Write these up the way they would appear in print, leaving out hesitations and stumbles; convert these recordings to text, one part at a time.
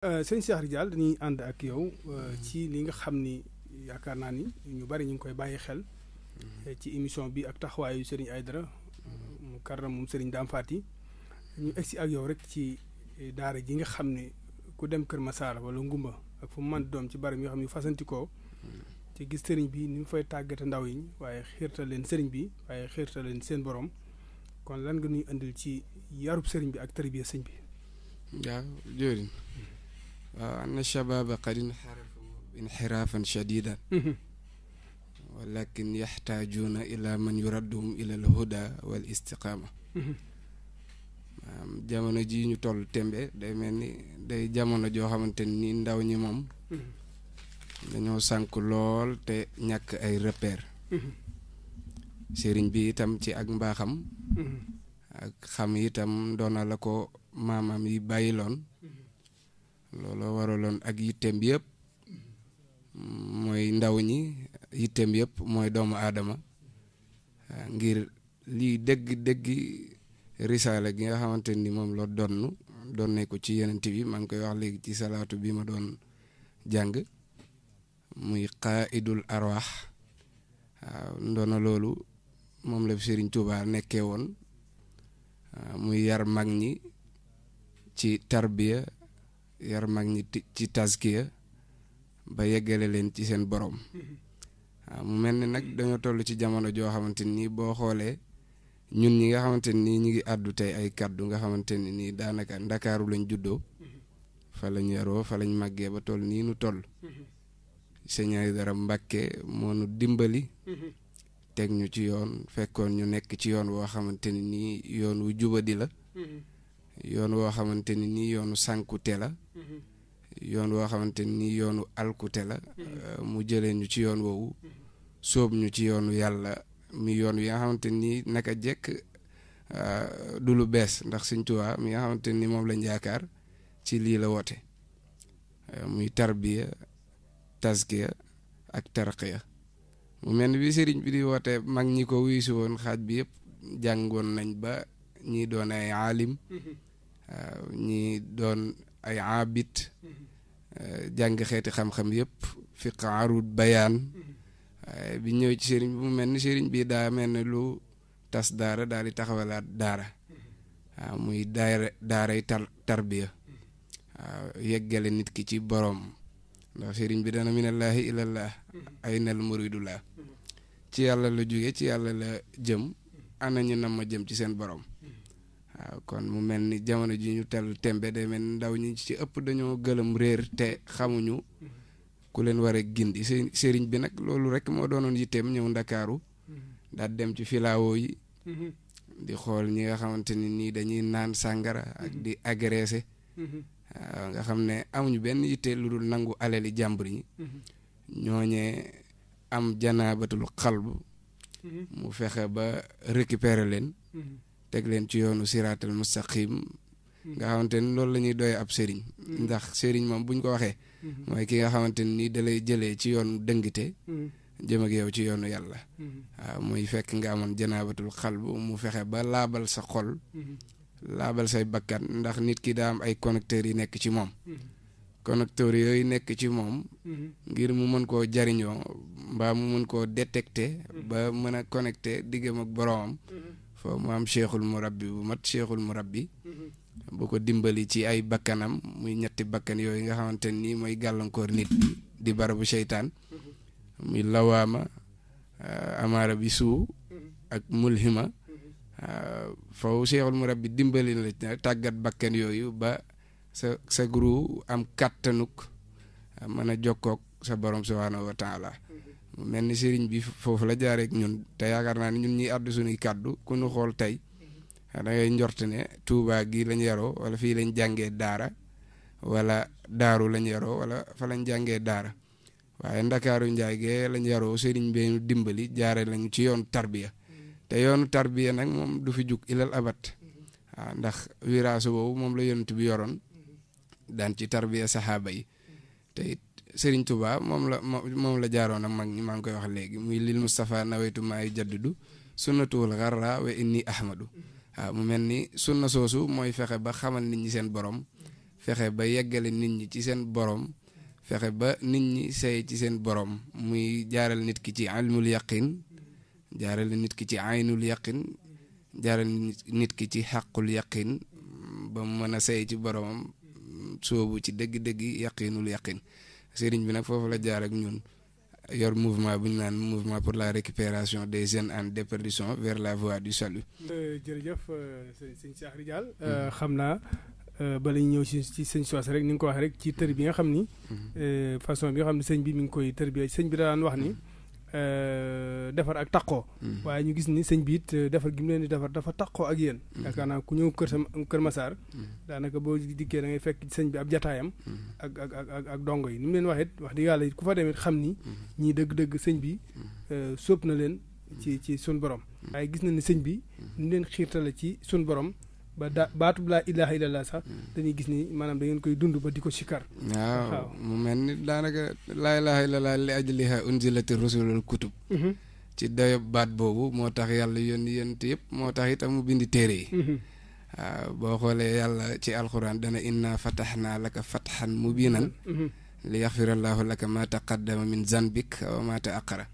sëñ Cheikh Ridial dañuy ànd ak yow ci li nga xam ni yaakaar naa ni ñu bari ñu ngi koy bàyyi xel ci émission bi ak taxawaayu Serigne Aïdara mu karram moom Serigne Dame Faty ñu egsi ak yow rek ci daara ji nga xam ne ku dem Kër Massar wala Ngumba ak fu mu mën doom ci bari yoo xam ne fasantikoo ci gis sëriñ bi ni mu fay tàggate ndaw yi waaye xiirtal leen sëriñ bi waaye xiirtal leen seen borom kon lan nga ñuy indil ci yarub sëriñ bi ak tarbiya sëñ bi. waaw joorin waaw anna shababa qad inxarafu inxiraafan shadidan walakin yaxtaajuuna ila man yuradduhum ila alhuda wal istiqaama jamono ji ñu toll tembe day mel ni day jamono joo xamante ni ndaw ñi moom dañoo sànk lool te ñàkk ay repère sëriñ bi itam ci ak mbaaxam ak xam itam doona la ko maamam yi bàyyiloon looloo waraloon ak yitteem yëpp mooy ndaw ñi yitteem yëpp mooy doomu aadama ngir lii dëgg risaala gi nga xamante ni moom la doon ko ci yeneen bi maa ngi koy wax léegi ci salaatu bi ma doon jàng muy qaidul arwaax waaw ndoona loolu moom la Sëriñ Tuubaa nekkee woon muy yar mag ñi ci tarbiya yar mag ñi ci tazkiya ba yeggale leen ci seen borom waaw mu mel ni nag dañoo toll ci jamono joo xamante ni boo xoolee ñun ñi nga xamante ni ñu ngi àddu tey ay kaddu nga xamante ni nii daanaka ndakaaru lañ juddoo fa lañ yaroo fa lañ màggee ba toll nii nu toll Sëñ Aïdara Mbàkke moo nu dimbali teg ñu ci yoon fekkoon ñu nekk ci yoon woo xamante ni nii yoon wu jubadi la yoon woo xamante ni nii yoonu sànkute la yoon woo xamante ni nii yoonu alkute la mu jëlee ñu ci yoon woowu sóob ñu ci yoonu yàlla mi yoon wi nga xamante ni naka jekk du lu bees ndax Sëñ Tuubaa mi nga xamante ni moom lañ yaakaar ci lii la woote muy tarbiya tazkiya ak tarqiya mu mel ni bi sëriñ bi di woote mag ñi ko wiisu woon xaaj bi yëpp jàngoon nañ ba ñii doon ay aalim ñii doon ay abit jàng xeeti xam-xam yëpp fiq arud bayaan bi ñëw ci sëriñ bi mu mel ni sëriñ bi daa mel ne lu tas daara daal di taxawalaat daara waaw muy daaray tarbiya waaw yeggale nit ki ci boroom ndax sëriñ bi dana minallaahi ilallah ay nal muridullah ci yàlla la jóge ci yàlla la jëm ana ñu nam ma jëm ci seen borom waaw kon mu mel ni jamono ji ñu tel tembe day mel ni ndaw ñi ci ëpp dañoo gëlëm réer te xamuñu ku leen war a gindi sëriñ bi nag loolu rek moo doonoon yitteem ñëw ndakaaru daal dem ci filaawo yi di xool ñi nga xamante ni nii dañuy naan sàngara ak di agressé waaw nga xam ne amuñu benn yitte lu dul nangu alali jàmbur yi ñooñee am janaabatul xalb mu fexe ba récupérer leen teg leen ci yoonu siraatal mustaqim nga xamante ni loolu la ñuy doy ab sëriñ ndax sëriñ moom buñ ko waxee mooy ki nga xamante ni da lay jëlee ci yoonu dëngte jëm ak yow ci yoonu yàlla waaw muy fekk nga amoon janaabatul xalb mu fexe ba laabal sa xol laabal say bakkan ndax nit ki daa am ay connecteurs yi nekk ci moom connecteurs yooyu nekk ci moom ngir mu mën koo jariñoo mbaa mu mën koo détecter ba mën a connecté diggam ak boroomam foo mu am cheikhul murabbi bu mat cheikhul murabbi bu ko dimbali ci ay bakkanam muy ñetti bakkan yooyu nga xamante ni mooy gàllankoor nit bi di barabu seytaan muy lawaama amaara bi suu ak mulhima faw cheikhul murabbi dimbali la tàggat bakkan yooyu ba sa guru am kàttanuk mën a jokkook sa borom subhaanahu wa taala mu mel ni sëriñ bi foofu la jaareek ñun te yaakaar naa ne ñun ñuy àddu suñuy kàddu ku ñu xool tey da ngay njort ne Tuubaa gi lañ yaroo wala fii lañ jàngee daara wala daaru lañ yaroo wala fa lañ jàngee daara waaye ndakaaru njaay gee lañ yaroo sëriñ bi ñu dimbali jaare lañu ci yoonu tarbiya te yoonu tarbiya nag moom du fi jug ilal abat waaw ndax wiraasu boobu moom la yonent bi yoroon daan ci tarbiya saxaaba yi te it Sëriñ Tuubaa moom la jaaroon ak mag ñi maa ngi koy wax léegi muy lil Mustafa nawaytu maay jaddidu sunnatul xarra wa inni ahmadu waaw mu mel ni sunna soosu mooy fexe ba xamal nit ñi seen borom fexe ba yeggale nit ñi ci seen borom fexe ba nit ñi sey ci seen borom muy jaaral nit ki ci ilmul yaqin jaaral nit ki ci aynul yaqin jaaral nit ki ci xaqul yaqin ba mu mën a sey ci boromam soobu ci dëgg-dëgg yaqinul yaqin sëriñ bi nag foofu la jaar ak ñun yor mouvement bu ñu naan mouvement pour la récupération des jeunes en déperdition vers la voie du salut. jërëjëf sëñ Cheikh Ridial xam naa bala ñu ñëw ci sëñ Soos rek ni nga ko waxee rek ci tër bi nga xam ni façon bi nga xam ne sëñ bi mi ngi koy tër bi sëñ bi daan wax ni defar ak taqoo waaye ñu gis ni sëñ bi it defar gi mu leen di defar dafa taqoo ak yéen yaakaar naa ku ñëw Kër Massar daanaka boo dikkee da ngay fekk sëñ bi ab jataayam ak dongo yi ni mu leen waxee wax dëgg yàlla ku fa demee xam ni ñii dëgg-dëgg sëñ bi sóob na leen ci sun borom waaye gis na ni sëñ bi ni leen xiirtale ci sun borom ba baatub laa ilaaha illallah sax dañuy gis ni maanaam da ngeen koy dund ba di ko sikkar waaw mu mel ni daanaka laa ilaaha illallah li ajliha unzilati rusulul kutub ci dayob baat boobu moo tax yàlla yónni yonent yëpp moo tax itam mu bindi téere yi waaw boo xoolee yàlla ci alquran dana inna fatahnaa laka fathan mubinan li yaxfirallahu laka ma taqaddama min zanbik wa ma ta'akhkhara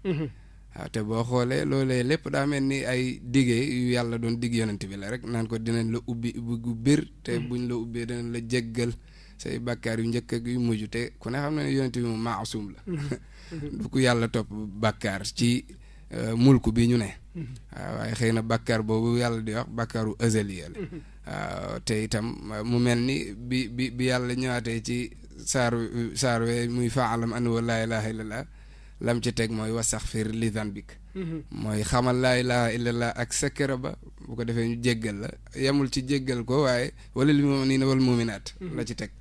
waaw te boo xoolee loolee lépp daa mel ni ay digee yu yàlla doon dig yonent bi la rek naan ko dinañ la ubbi gu bir te buñ la ubbee dinañ la jéggal say bàkkaar yu njëkk ak yu mujj te ku ne xam na ne yonent bi moom maasum la du ko yàlla topp bàkkaar ci mulku bi ñu ne waaw waaye xëy na bàkkaar boobu yàlla di wax bàkkaaru azaliya la waaw te itam mu mel ni bi yàlla ñëwaatee ci saar we muy faalam annahu laa ilaaha illallah lam ci teg mooy wastaxfir li zanbik mooy xamal laa ilaaha illallah ak sakara ba bu ko defee ñu jéggal la yemul ci jéggal ko waaye wala lil mu'miniina wal mu'minaat la ci teg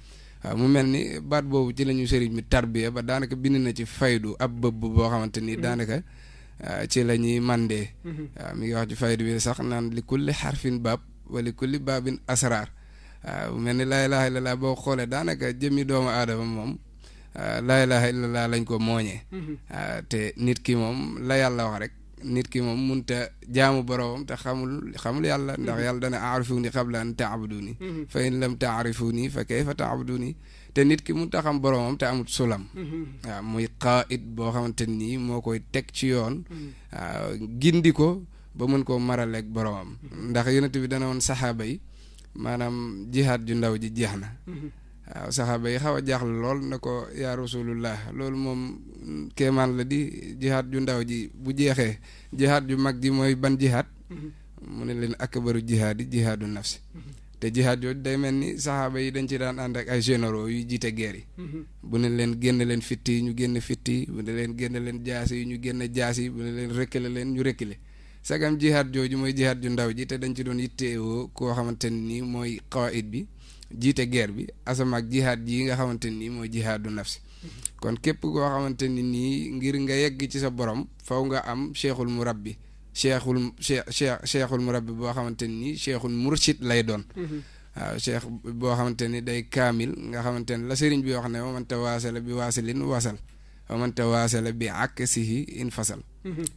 waaw mu mel ni baat boobu ci la ñu sëriñ mi tarbiya ba daanaka bind na ci faydu ab bëbb boo xamante ni daanaka ci la ñuy mandee waaw mi ngi wax ci faydu bi sax naan li kulli xarfin baab wa li kulli baabin asraar waaw mu mel ni laa ilaaha illallah boo xoolee daanaka jëmmi doomu aadama moom laa ilaaha illallah lañ ko mooñee te nit ki moom la yàlla wax rek nit ki moom munta jaamu boroomam te xamul yàlla ndax yàlla dana aarifuni qabla an taabuduni fa in lam taarifuni fa kayfa taabuduni te nit ki munta xam boroomam te amul sulam waaw muy qaid boo xamante nii moo koy teg ci yoon gindi ko ba mën koo maraleeg boroomam ndax yonent bi dana woon saxaaba yi maanaam jihaad ju ndaw ji jeex na waaw saxaaba yi xaw a jaaxle lool na ko yaa rasulullah loolu moom kéemaan la di jihaad ju ndaw ji bu jeexee jihaad ju mag ji mooy ban jihaad mu ne leen akbaru jihaad yi jihaadu nafsi te jihaad yooyu day mel ni saxaaba yi dañ ci daan ànd ak ay généraux yu jiite guerre yi bu ne leen génn leen fitti yi ñu génn fitti yi bu ne leen génn leen jaasi yi ñu génn jaasi yi bu ne leen reculer leen ñu reculer sagam jihaad jooju mooy jihaad ju ndaw ji te dañ ci doon yitteewoo koo xamante ni mooy qawaid bi jiite guerre bi asama ak jihaad ji nga xamante nii mooy jihaadu nafsi kon képp koo xamante ni nii ngir nga yegg ci sa borom faw nga am cheikhul murabbi cheikhul murabbi boo xamante ni cheikhul murshid lay doon waaw cheikh boo xamante ni day kaamil nga xamante ni la sëriñ bi wax ne wa man tawaasala bi waasilin wasal wa man tawaasala bi aksihi in fasal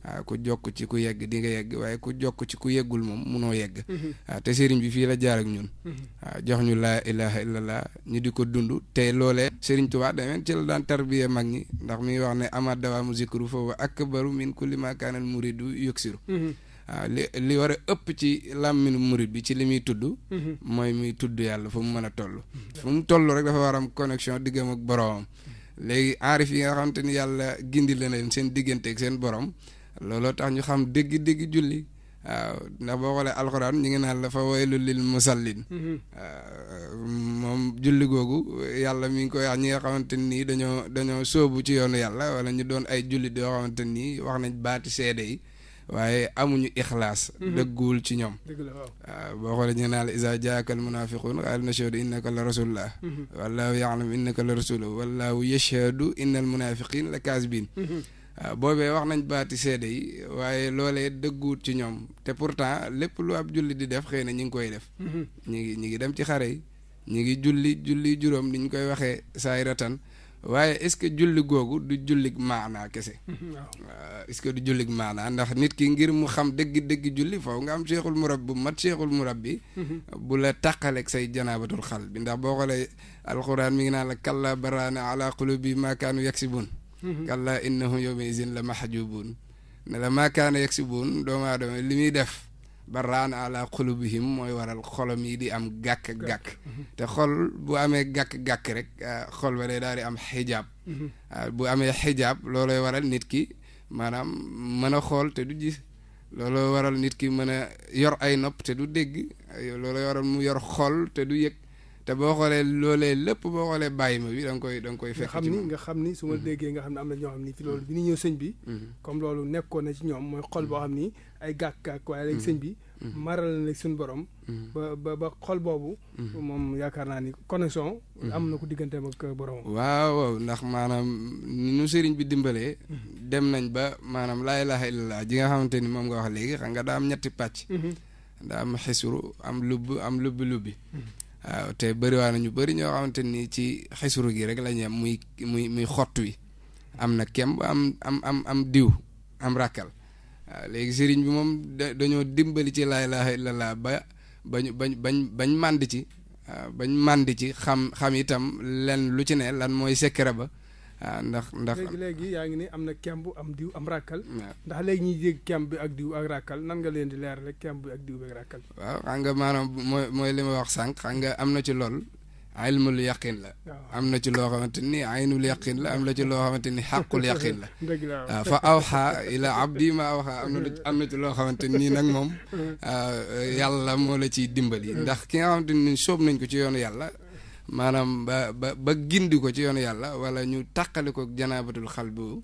waaw ku jokk ci ku yegg di nga yegg waaye ku jokk ci ku yeggul moom munoo yegg waaw te sëriñ bi fii la jaar ak ñun waaw jox ñu laa ilaha illallah ñu di ko dund te loolee sëriñ Tuubaa dameen ci la daan tarbiye mag ñi ndax mi ngi wax ne ama dawaamu zikru foofu akbaru min kulli ma kaanal muridu yuksiru waaw li war a ëpp ci làmminu murid bi ci li muy tudd mooy muy tudd yàlla fu mu mën a toll fu mu toll rek dafa war am connexion diggam ak boroomam léegi aarif yi nga xamante ni yàlla gindi leen seen digganteeg seen borom looloo tax ñu xam dégg-dégg julli waaw ndax boo xoolee alxuraan ñu ngi naan la fa waylul lil musallin moom julli googu yàlla mi ngi koy wax ñi nga xamante nii dañoo sóobu ci yoonu yàlla wala ñu doon ay jullit yoo xamante nii wax nañ baati seede yi waaye amuñu ixlaas dëgguwul ci ñoom waaw boo xoolee ñu ngi naan la isa jaaka al munafiqun qaalu nashhadu innaka la rasulullah wallahu ya'lamu innaka la rasuluhu wallahu yashhadu innal munafiqin la kaasibin waaw boobee wax nañ baati seede yi waaye loolee dëgguwut ci ñoom te pourtant lépp lu ab julli di def xëy na ñi ngi koy def ñi ngi dem ci xare yi ñi ngi julli juróom ni ñu koy waxee saay ratan waaye est-ce que julli googu du jullig maanaa kese est-ce que du jullig maanaa ndax nit ki ngir mu xam dëgg julli foofu nga am cheikhul murabbi bu mat cheikhul murabbi bu la tàqaleeg say janaabatul xal bi ndax boo xoolee alquran mi ngi naan la kalla baraana ala qulubi ma kaanu yaksibun kalla innahum yawma izin la mahjubun ne la ma kaanu yaksibun doomu aadama li muy def baraan ala qulubihim mooy waral xolam yi di am gàkk-gàkk te xol bu amee gàkk-gàkk rek xol ba day daal di am xijaab bu amee xijaab looloy waral nit ki maanaam mën a xool te du gis looloo waral nit ki mën a yor ay nopp te du dégg loolooy waral mu yor xol te du yëg te boo xoolee loolee lépp boo xoolee bàyyi ma bi da nga koy fekk ci moom nga xam ni su ma déggee nga xam ne am na ñoo xam ni fi loolu bi ñu ñëw sëñ bi comme loolu nekkoon na ci ñoom mooy xol boo xam ni ay gàkk-gàkk waaye léegi sëñ bi maral na suñu borom ba xol boobu moom yaakaar naa ni connexion am na ko digganteem ak borom waaw ndax maanaam nu sëriñ bi dimbalee dem nañ ba maanaam laa ilaaha illallah ji nga xamante ni moom nga wax léegi xam nga daa am ñetti pàcc daa am xisru am lubbi waaw te bëriwaa na ñu bëri ñoo xamante ni ci xisru gi rek la ñu am muy xott wi am na kemb am diw am ràkkal waaw léegi sëriñ bi moom dañoo dimbali ci laa ilaaha illallah bañ mànd ci waaw bañ mànd ci xam itam len lu ci ne lan mooy secret ba waaw ndax léegi yaa ngi ni am na kemb am diw am ràkkal ndax léegi ñuy dégg kemb bi ak diw ak ràkkal nan nga leen di leer rek kemb bi ak diw bi ak ràkkal waaw xam nga maanaam mooy li ma wax sànq xam nga am na ci lool ilmul yaqin la am na ci loo xamante ni aynul yaqin la am na ci loo xamante ni xàqul yaqin la waaw fa awxa ila abdi ma awxa am na ci loo xamante nii nag moom yàlla moo la ciy dimbali ndax ki nga xamante ni sóob nañ ko ci yoonu yàlla maanaam ba gindi ko ci yoonu yàlla wala ñu tàqali ko janaabatul xal boobu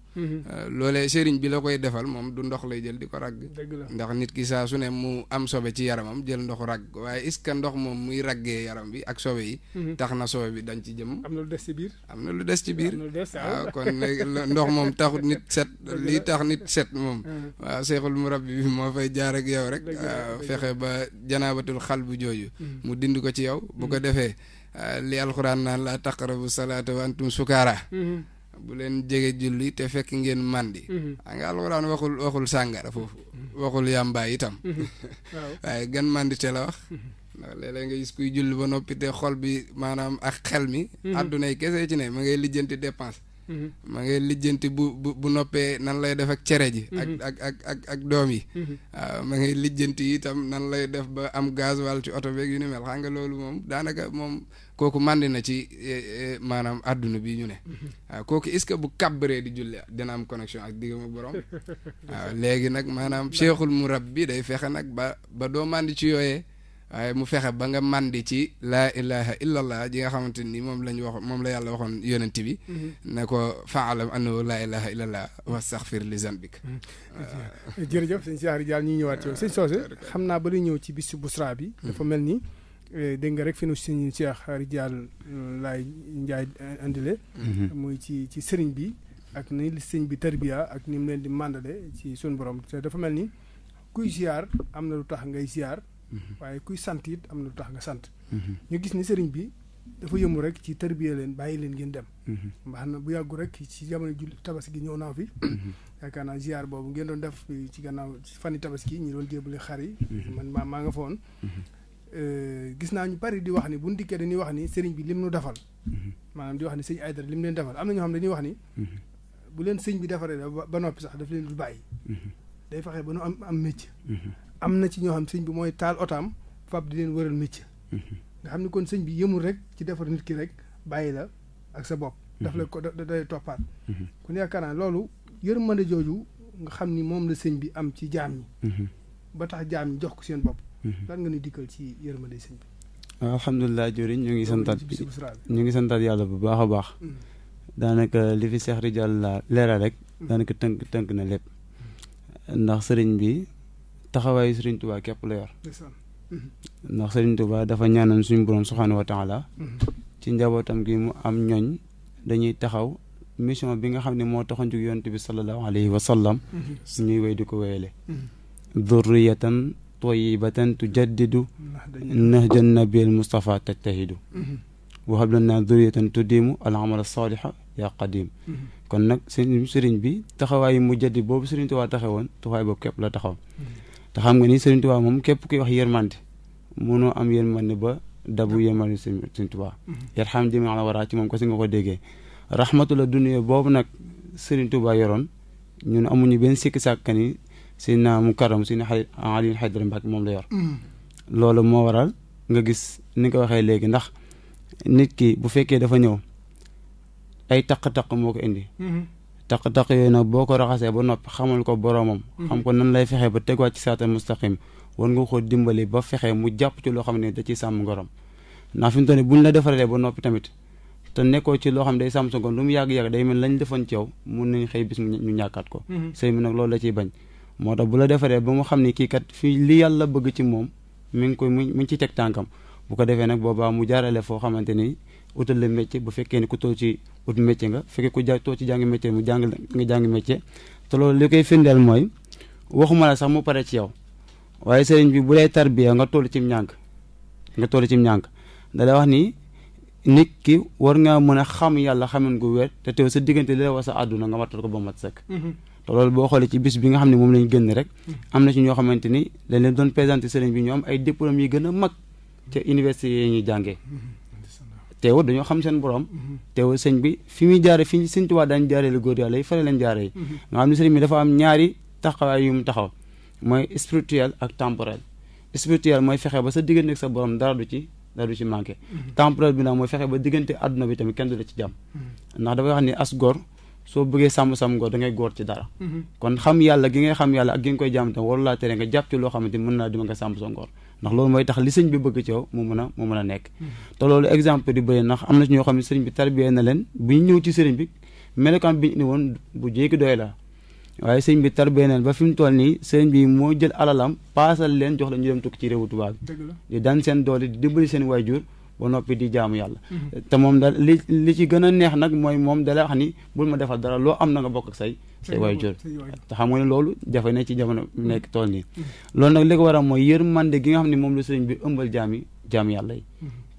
loolee sëriñ bi la koy defal moom du ndox lay jël di ko ragg ndax nit ki saa su ne mu am sobe ci yaramam jël ndox ragg waaye est-ce que ndox moom muy raggee yaram bi ak sobe yi tax na sobe bi dañ ci jëm am na lu des ci biir waaw kon ndox moom taxut nit set lii tax nit set moom waaw seexul murabbi bi moo fay jaar ak yow rek fexe ba janaabatul xal bu jooju mu dindi ko ci yow bu ko defee li alxuraan naan la taqrabu salaata wa antum sukaara bu leen jege julli te fekk ngeen màndi xam nga alxuraan waxul sàngara foofu waxul yàmbaay itam waaye gan màndi te la wax ndax léeg-léeg nga gis kuy julli ba noppi te xol bi maanaam ak xel mi àddunay kese ci ne ma ngay lijjanti dépense ma ngay lijjanti bu noppee nan lay def ak cere ji ak doom yi waaw ma ngay lijjanti itam nan lay def ba am gasoil ci oto beeg yu ni mel xam nga loolu moom daanaka moom kooku màndi na ci maanaam àdduna bi ñu ne waaw kooku est-ce que bu kàbbaree di julli dina am connexion ak diggam ak borom waaw léegi nag maanaam cheikhul murabbi day fexe nag ba doo màndi ci yooyee waaye mu fexe ba nga màndi ci laa ilaha illallah ji nga xamante ni moom la yàlla waxoon yonent bi ne ko faalam annahu laa ilaha illallah wastaghfir li zanbik jërëjëf sëñ Cheikh Ridial ñu ñëwaat ci yow sëñ Socé xam naa ba di ñëw ci bisu Busra bi dafa mel ni dégg nga rek fi nu sëñ Cheikh Ridial laay njaay andile muy ci sëriñ bi ak ni sëñ bi tarbiya ak ni mu leen di màndale ci suñu borom te dafa mel ni kuy ziar am na lu tax ngay ziar waaye kuy sant it am na lu tax nga sant ñu gis ni sëriñ bi dafa yëmu rek ci tarbiya leen bàyyi leen ngeen dem mbaax na bu yàggu rek ci jamono julli tabaski gi ñëw naa fi yaakaar naa ziar boobu ngeen doon def ci gannaaw fani tabaski ñi doon jébale xar yi man maa nga fa woon gis naa ñu bari di wax ni bu ñu dikkee dañuy wax ni sëriñ bi lim nu defal maanaam di wax ni sëñ Aydara lim leen defal am na ñoo xam dañuy wax ni bu leen sëñ bi defaree ba noppi sax daf leen du bàyyi day fexe ba nu am métier am na ci ñoo xam sëñ bi mooy taal otaam fab di leen wëral métier nga xam ni kon sëñ bi yëmul rek ci defar nit ki rek bàyyi la ak sa bopp daf la ko day toppaat kon yaakaar naa loolu yërmande jooju nga xam ni moom la sëñ bi am ci jaam ñi ba tax jaam ñi jox ko seen bopp lan nga ni dikkal ci yërmande sëñ bi alhamdulilah joriñ ñu ngi santaat yàlla bu baax a baax daanaka li fi Cheikh Ridial la leeral rek daanaka tënk na lépp ndax sëriñ bi taxawaayu sëriñ Tuubaa képp la yor ndax sëriñ Tuubaa dafa ñaanoon suñu borom subhaanahu wa taala ci njabootam gi mu am ñooñ dañuy taxaw mission bi nga xam ne moo taxoon jóg yonent bi sallallahu alayhi wa sallam ñuy wéy di ko wéyale dhurriyatan tayyibatan tujaddidu nahjan nabil Mustafa tajtahidu wa hab lana dhurriyatan tudimu al amala saliha yaa qadim kon nag sëriñ bi taxawaayu mu jaddi boobu Sëriñ Tuubaa taxawoon taxawaay boobu képp la taxaw te xam nga ni Sëriñ Tuubaa moom képp kuy wax yërmande mënoo am yërmande ba dabu yërmande Sëriñ Tuubaa yarham jami ala wara ci moom ko si nga ko déggee rahmatu la dunya boobu nag Sëriñ Tuubaa yoroon ñun amuñu benn sikki sàkk ni Seydina Mukarram Seydina Aliou Haydara Mbacke moom la yor loolu moo waral nga gis ni nga ko waxee léegi ndax nit ki bu fekkee dafa ñëw ay taq-taq moo ko indi taq-taq yooyu nag boo ko raxasee ba noppi xamal ko boroomam xam ko nan lay fexee ba tegwaat ci saatal mustaqim war nga ko dimbali ba fexe mu jàpp ci loo xam ne da ciy sàmm ngorom ndax fi mu toll nii buñ la defalee ba noppi tamit te nekkoo ci loo xam ne day sàmm sa ngor lu mu yàgg-yàgg day mel lañ defoon ci yow mun nañ xëy bis ñu ñàkkaat ko sëy mi nag loolu la ciy bañ moo tax bu la defaree ba mu xam ne kii kat fii li yàlla bëgg ci moom mi ngi ci teg tànkam bu ko defee nag boobaa mu jaarale foo xamante ni utal la métier bu fekkee ni ku toll ci ut métier nga fekkee ku toll ci jàngi métier mu nga jàngi métier te loolu li koy firndeel mooy waxuma la sax mu pare ci yow waaye sëriñ bi bu lay tarbiya nga toll ci njàng da lay wax ni nit ki war nga mën a xam yàlla xamen gu wér te teew sa diggante li la war sa àdduna nga wattal ko ba mat sëkk te loolu boo xoolee ci bis bi nga xam ne moom lañ génn rek am na ci ñoo xamante ni dañ leen doon présenté sëriñ bi ñu am ay diplôme yi gën a mag ca université yi ñuy jàngee teewul dañoo xam seen borom teewul sëñ bi fi muy jaare fi Sëñ Tuubaa daan jaaree la góor yàlla yi fare leen jaaree nga xam ne sëriñ bi dafa am ñaari taxawaay yu mu taxaw mooy spirituel ak temporel spirituel mooy fexe ba sa diggante ak sa borom dara du ci manqué temporel bi nag mooy fexe ba diggante àdduna bi tamit kenn du la ci jàmm ndax dafa wax ni as góor soo bëggee sàmm ngor da ngay góor ci dara kon xam yàlla gi ngay xam yàlla ak gi nga koy jàmm tam waru laa tere nga jàpp ci loo xamante mën naa dima nga sàmm sa ngor ndax loolu mooy tax li sëñ bi bëgg ci yow mu mën a nekk te loolu exemple di bëri ndax am na ci ñoo xam ne sëriñ bi tarbiyee na leen bu ñu ñëw ci sëriñ bi melokaan bi ñu indi woon bu jéegi doy la waaye sëriñ bi tarbiyee na leen ba fi mu toll nii sëriñ bi moo jël alalam paasal leen jox la ñu dem tukki ci réewu tubaab bi di daan seen doole di dimbali seen waajur ba noppi di jaamu yàlla te moom da li ci gën a neex nag mooy moom da lay wax ni bul ma defal dara loo am na nga bokk ak say waajur te xam nga ne loolu jafe na ci jamono nekk tool nii loolu nag li ko waral mooy yërmande gi nga xam ne moom la sëriñ bi ëmbal jaam yàlla yi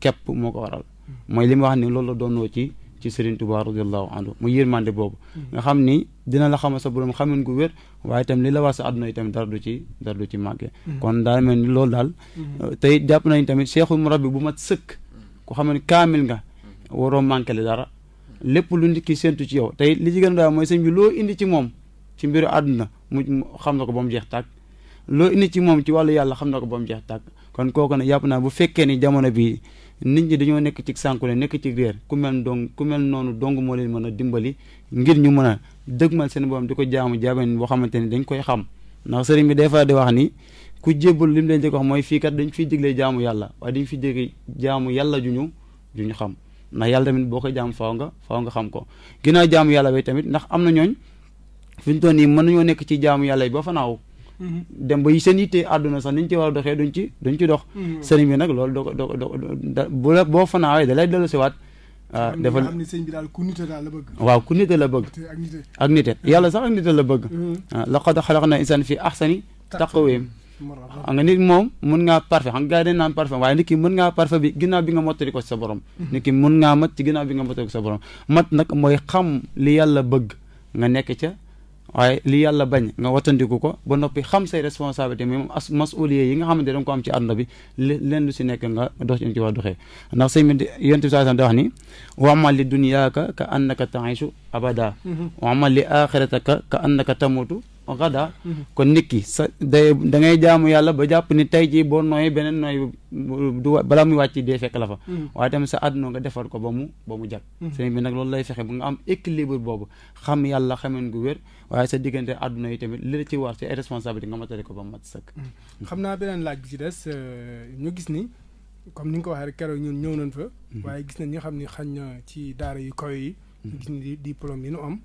képp moo ko waral mooy li ma wax ni loolu la doonoo ci Sëriñ Tuubaa radiyallahu anhu mu yërmande boobu nga xam ni dina la xamal sa borom xamin gu wér waaye itam li la war sa àdduna yi tamit dara du ci màggee kon daal mel ni loolu daal tey jàpp nañ tamit cheikhul murabbi bu mat sëkk ku xam ne kaamil nga waroo manqué le dara lépp lu nit ki séntu ci yow tey li ci gën a daal mooy sëñ bi loo indi ci moom ci mbiru àdduna mu xam na ko ba mu jeex tàkk loo indi ci moom ci wàllu yàlla xam na ko ba mu jeex tàkk kon kooku ne yàpp naa bu fekkee ni jamono bi nit ñi dañoo nekk ci sànku ne nekk ci réer ku mel noonu dong moo leen mën a dimbali ngir ñu mën a dëgmal seen borom di ko jaamu boo xamante ni dañ koy xam ndax sëriñ bi des fois di wax ni ku jébbal li mu leen di wax mooy fii kat dañ fiy diglee jaamu yàlla waaye dañ fiy dégg jaamu yàlla ju ñu xam ndax yàlla tamit boo ko jaam faaw nga xam ko ginnaaw jaamu yàlla bi tamit ndax am na ñooñ fi ñu toll nii mën nañoo nekk ci jaamu yàlla yi ba fanaaw dem ba seen yittee àdduna sax niñ ci war a doxee duñ ci dox sëriñ bi nag loolu do boo fanaawee da lay dellu siwaat dafa xam ne sëñ bi daal ku nite daal la bëgg waaw ku nite la bëgg ak nite yàlla sax ak nite la bëgg laqad xalaqna insaan fi ahsani taqwiim xam nga nit moom mën ngaa parfait xam nga gars yi dañ naan parfait waaye nit ki mën ngaa parfait bi ginnaaw bi nga mottali ko sa borom nit ki mën ngaa mat ci ginnaaw bi nga mottali ko sa borom mat nag mooy xam li yàlla bëgg nga nekk ca waaye li yàlla bañ nga wattandiku ko ba noppi xam say responsabilité mais moom masuliye yi nga xamante da nga ko am ci àdduna bi leen lu si nekk nga dox ci war doxee ndax sëñ bi yonent bi sallallahu alayhi wasallam da wax ni wa'mal li dunyaaka ka annaka ta'ishu abada wa'mal li axirataka ka annaka tamutu gada kon nit ki da ngay jaamu yàlla ba jàpp ni tey jii boo nooyee beneen nooy du balaa muy wàcc dee fekk la fa waaye tamit sa àdduna nga defar ko ba mu jag sëñ bi nag loolu lay fexe ba nga am équilibre boobu xam yàlla xamen gu wér waaye sa diggante àdduna yi tamit li la ci war ci ay responsabilité nga matale ko ba mat sëkk xam naa beneen laaj bi ci des ñu gis ni comme ni nga ko waxee rek keroog ñun ñëw nañ fa waaye gis nañ ñi nga xam ni xañ na ci daara yu kaw yi ñu gis ni diplôme yi nu am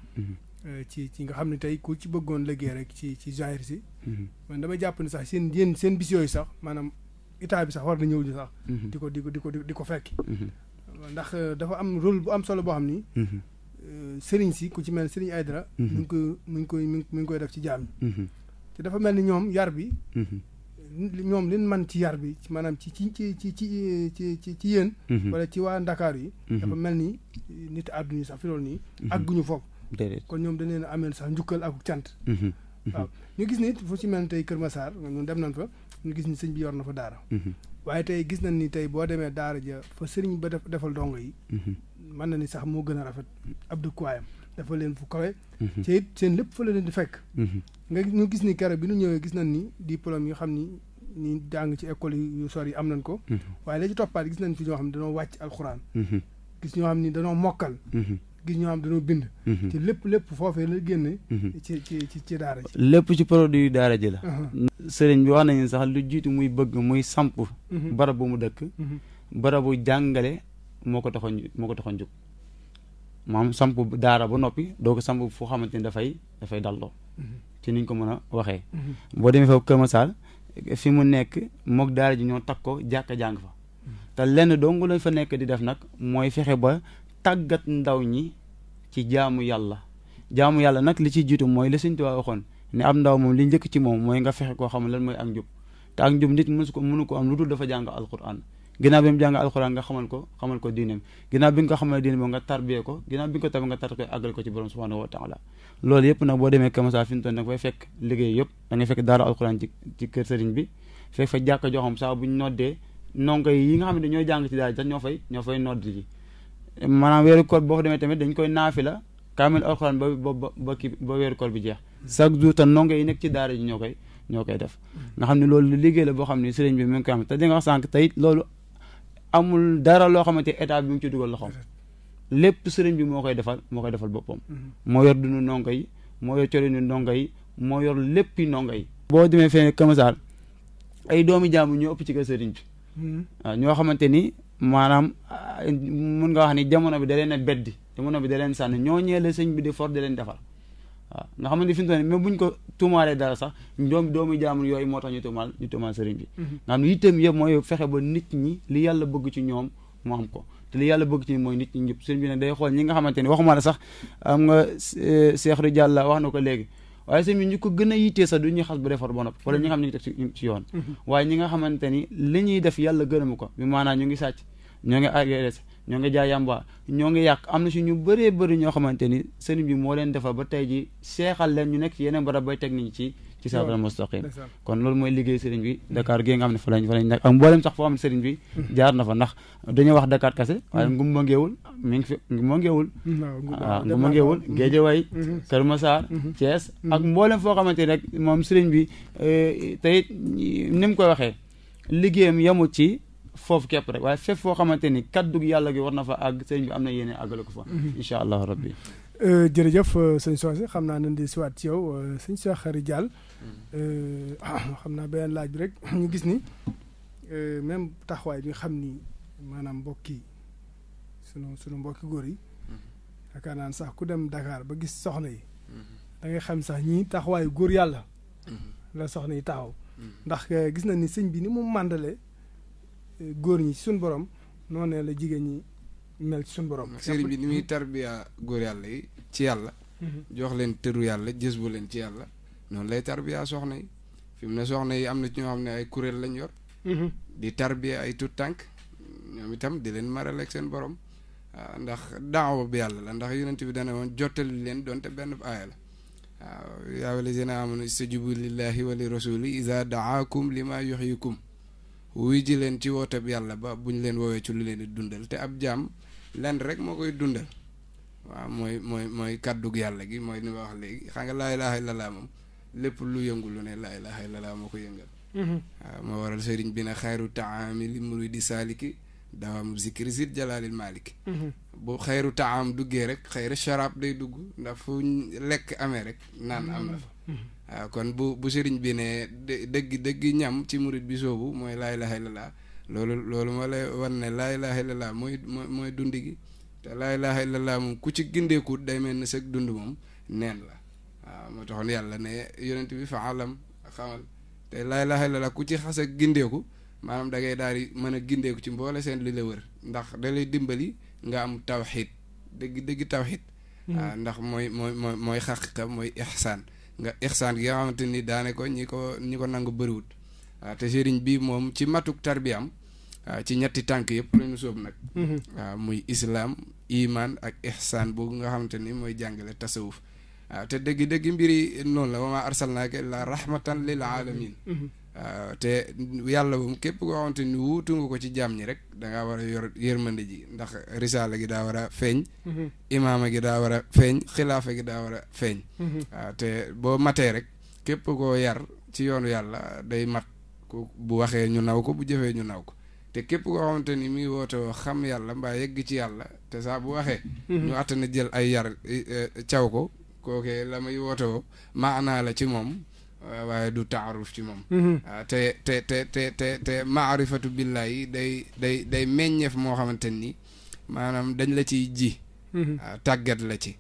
ci nga xam ne tey ku ci bëggoon liggéey rek ci genre si man damay jàpp ne sax seen bis yooyu sax maanaam état bi sax war na ñëw ji sax di ko fekki ndax dafa am rôle bu am solo boo xam ni sëriñ si ku ci mel sëriñ Aydara mi ngi koy def ci jaam ñi te dafa mel ni ñoom yar bi ñoom liñ man ci yar bi maanaam ci yéen wala ci waa Ndakaar yi dafa mel ni nit àdduna yi sax fi loolu nii àgguñu foofu kon ñoom dañ leen ameel sax njukkal ak cant waaw ñu gis ni fu ci mel ni tey Kër Massar ñun dem nañ fa ñu gis ni sëñ bi yor na fa daara waaye tey gis nañ ni tey boo demee daara ja fa sëriñ ba defal dongo yi mën na ni sax moo gën a rafet ab dëkkuwaayam dafa leen fu kawe ci it seen lépp fa la leen di fekk nga ñu gis ni keroog bi ñu ñëwee gis nañ ni diplôme yi xam ni ñi jàng ci école yu sori yi am nañ ko waaye la ci toppaat gis nañ fi ñoo xam ne dañoo wàcc alxuraan gis ñoo xam ni dañoo mokkal gis ñoo xam dañoo bind ci lépp foofee la génne ci daara ji lépp ci produit daara ji la sëriñ bi wax nañu sax lu jiitu muy bëgg muy samp barab bu mu dëkk barabu jàngale moo ko taxoon jóg maam samp daara ba noppi doo ko samp foo xamante ni dafay dalloo ci niñ ko mën a waxee boo demee foofu Kër Massar fi mu nekk mook daara ji ñoo takk ko jàkka jàng fa te lenn dong lañ fa nekk di def nag mooy fexe ba tàggat ndaw ñi ci jaamu yàlla nag li ci jiitu mooy li Sëñ Tuubaa waxoon ne ab ndaw moom li njëkk ci moom mooy nga fexe koo xam lan mooy ak njub te ak njub nit mënu ko am lu dul dafa jàng alquran ginnaaw bi mu jàng alquran nga xamal ko diineem ginnaaw bi nga ko xamal diine nga tarbiyee ko ginnaaw bi nga ko tabe nga tar ko àggal ko ci borom subhanahu wa taala loolu yëpp nag boo demee Kër Massar fi mu toll nag fay fekk liggéey yëpp da ngay fekk daara alquran ci kër sëriñ bi fekk fa jàkka joo xam saa buñ noddee ndongo yi nga xam ne ñooy jàng ci daara sax ñoo fay nodd ji maanaam weeru koor boo fa demee tamit dañ koy naafila kaamil alquran ba weeru koor bi jeex chaque jour te ndongo yi nekk ci daara ji ñoo koy def nga xam ne loolu liggéey la boo xam ne sëriñ bi mi ngi koy am te di nga wax sànq tey loolu amul dara loo xamante état bi mu ngi ci dugal loxoom lépp sëriñ bi moo koy defal boppam moo yor dunu ndongo yi moo yor colinu ndongo yi moo yor léppi ndongo yi boo demee fee Kër Massar ay doomi jaamu ñoo ëpp ci kër sëriñ bi waaw ñoo xamante ni maanaam mun nga wax ni jamono bi da leen a beddi jamono bi da leen sànni ñoo ñeele sëñ bi di for da leen defar waaw nga xamante fi mu toll nii même buñ ko tuumaalee dara sax doomi jaamu yooyu moo tax ñu tuumaal sëriñ bi nga xam ne itam yëpp mooy fexe ba nit ñi li yàlla bëgg ci ñoom mu am ko te li yàlla bëgg ci mooy nit ñi ñëpp sëriñ bi nag day xool ñi nga xamante ni waxuma la sax am nga Cheikh Rijal la wax na ko léegi waaye sëriñ bi ñu ko gën a yittee sax du ñuy xas bu defar ba noppi wala ñi nga xam ne ñu ngi teg ci yoon waaye ñi nga xamante ni li ñuy def yàlla gërëmu ko bi maanaam ñu ngi sàcc ñoo ngi agressé ñoo ngi jaay yamba ñoo ngi yàq am na si ñu bëree bëri ñoo xamante ni sëriñ bi moo leen defar ba tey ji seexal leen ñu nekk ci yeneen barab bay teg nit ñi ci siraatal mustaqim kon loolu mooy liggéey sëriñ bi Dakar gi nga xam ne fa lañ nekk ak mboolem sax foo xam ne sëriñ bi jaar na fa ndax dañoo wax Dakar kase waaye Ngumba Ngeewul mi ngi fi Ngumba Ngeewul waaw Ngumba Ngeewul Géejawaay Kër Massar Thiès ak mboolem foo xamante rek moom sëriñ bi tey ni mu koy waxee liggéeyam yemul ci foofu képp rek waaye fépp foo xamante ni kaddu yàlla gi war na fa àgg sëriñ bi am na yéene àggale ko fa incha allahu rabbi jërëjëf sëñ Socé xam naa nañ di siwaat ci yow sëñ Cheikh Rijal xam naa beneen laaj bi rek ñu gis ni même taxawaay bi nga xam ni maanaam mbokki sunu mbokki góor yi yaakaar naa sax ku dem Dakar ba gis soxna yi da ngay xam sax ñii taxawaayu góor yàlla la soxna yi taxaw ndax gis nañ ni sëñ bi ni mu màndale góor ñi ci suñu borom noonu la jigéen ñi mel ci suñu borom. sëriñ bi ni muy tarbiya góor yàlla yi ci yàlla. jox leen tëru yàlla jës bu leen ci yàlla noonu lay tarbiya soxna yi fi mu ne soxna yi am na ci ñoo xam ne ay kuréel lañ yor. di tarbiya ay tut tànk ñoom itam di leen marale ak seen borom ndax daawa bi yàlla la ndax yonent bi dana woon jottali leen donte benn aaya la waaw yaa allaziina aamanu istajibu lillahi wa li rasuli iza daakum lima yuhyikum wuy ji leen ci woote bi yàlla ba buñ leen woowee ci lu leen di dundal te ab jaam lenn rek moo koy dundal waaw mooy kàddug yàlla gi mooy ni ma wax léegi xam nga laa ilaaha illallaah moom lépp lu yëngu lu ne laa ilaaha illallaah moo ko yëngal waaw moo waral sëriñ bi na xayru taami li muridi saaliki dawam zikri zid jalaalil maaliki bu xayru taam duggee rek xayru sharaab day dugg ndax fu lekk amee rek naan am na fa waaw kon bu sëriñ bi ne dëgg ñam ci murid bi soobu mooy laa ilaaha illallaah loolu moo lay wan ne laa ilaaha illallaah mooy dund gi te laa ilaaha illallaah moom ku ci gindeekut day mel ne sag dund moom neen la waaw moo taxoon yàlla ne yonent bi fa alam xamal te laa ilaaha illallaah ku ci xas ak gindeeku maanaam da ngay daal di mën a gindeeku ci mboole seen li la wër ndax da lay dimbali nga am tawxiid dëgg tawxiid waaw ndax mooy xaqiqa mooy ixsaan nga ixsaan gi nga xamante ni daane ko ñi ko nangu bëriwut waaw te sëriñ bi moom ci matuk tarbiyam ci ñetti tànk yëpp lañu sóob nag waaw muy islaam iman ak ihsaan boobu nga xamante ni mooy jàngale tasawuf waaw te dëgg-dëgg mbiri noonu la wa maa arsalnaaka illaa rahmatan lil alamin waaw te yàlla moom képp koo xamante ni wuutu nga ko ci jaam ñi rek dangaa war a yor yërmande ji ndax risaala gi daa war a feeñ imaama gi daa war a feeñ xilaafa gi daa war a feeñ waaw te boo matee rek képp koo yar ci yoonu yàlla day mat ku bu waxee ñu naw ko bu jëfee ñu naw ko te képp koo xamante ni mi ngi woote woo xam yàlla mbaa yegg ci yàlla te saa bu waxee ñu attana jël ay yar caw ko kookee la muy woote woo maanaa la ci moom waaye du taaruf ci moom te maarifatu billahi day meññeef moo xamante ni maanaam dañ la ciy ji tàggat la ci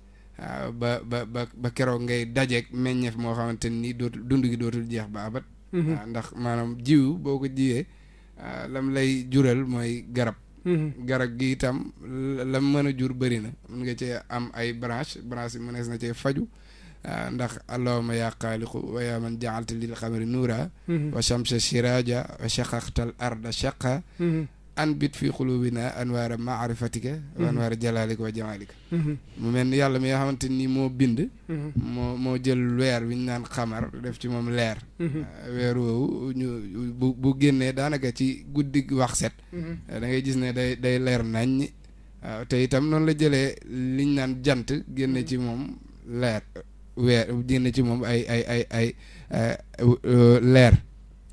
ba keroog ngay dajeeg meññeef moo xamante ni dootul dund gi dootul jeex ba abat ndax maanaam jiw boo ko jiyee lam lay jural mooy garab garab gi itam lam mën a jur bëri na mën nga cee am ay branche yi mënees na cee faju ndax allahumma yaa xaaliqu wa yaa man jaalta lil xamari nuura wa shamsa siraja wa shaqaqtal arda shaqa anbit fi xulubina anwaara maarifatika wa anwaara jalaalika wa jamaalika mu mel ni yàlla mi nga xamante ni moo bind moo jël weer wi ñu naan xamar def ci moom leer weer woowu ñu bu génnee daanaka ci guddi wax set da ngay gis ne day leer nañ waaw te itam noonu la jëlee liñ naan jant génne ci moom leer weer génne ci moom ay leer